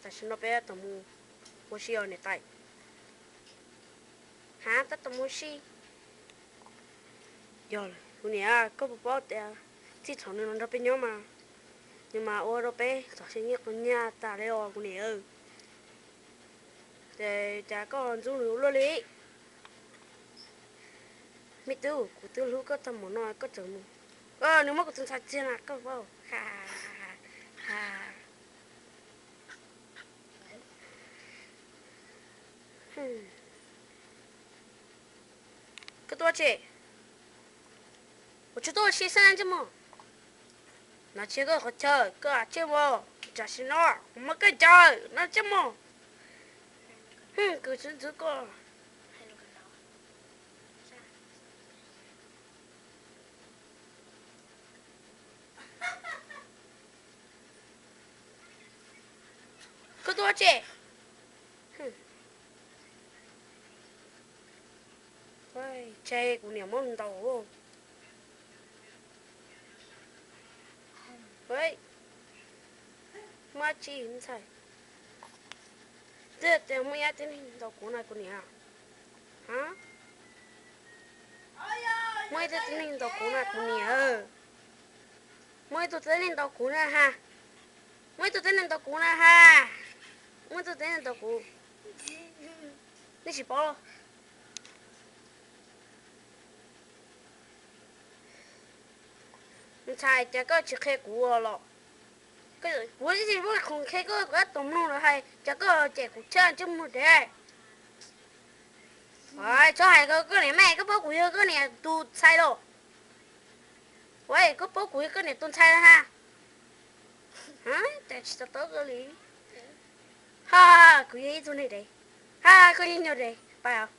Tam sim no peb tab tom mus ua si os niam tais. Hab, tab tom mus ua si. Yog lawm kuv niam, koj puas paub tias txij thaum nws los nrog peb nyob mas nws mas ua rau peb txom nyem qhov nyaj tas li os kuv niam. Ces cas koj ntxub nws ua luaj li? Me tub, kuv twb hlub koj tag npaum no koj tseem mus. Nws muab kuv tus ntxhais txiag na koj paub. Koj tuaj tsi? Kuv tsis tuaj ua si xwb ntsej muag. No tsis yog koj qhov chaw, koj tsiaj vos, tam sim no kuv muab koj ncaws no ntsej muag. Kuv tsis ntxub koj. Koj tuaj tsi? Tseg, kuv niam muab ntaus. Muaj dab tsi ntxhais? Twb tias muaj ib tug tib neeg ntaus kuv na kuv niam. Muaj ib tug tib neeg ntaus kuv na kuv niam. Muaj ib tug tib neeg ntaus kuv na ha. Muaj ib tug tib neeg ntaus kuv na ha. Muaj ib tug tib neeg ntaus kuv. Nej tsis paub. Ntxhais, cas koj tsis qhia kuv los? Kuv tsis muaj khoom qhia koj, kuv tab tom mloog lawv hais, cas koj cem kuv tshaj ntsej muag dev. Txhob hais koj niam mas, koj paub kuv yog koj niam tus ntxhais los? Ua, koj paub kuv yog koj niam tus ntxhais ha? Cas tsis to taub koj li. Ha, kuv yog ib tug neeg dev. Ha, koj yeej yog dev pais.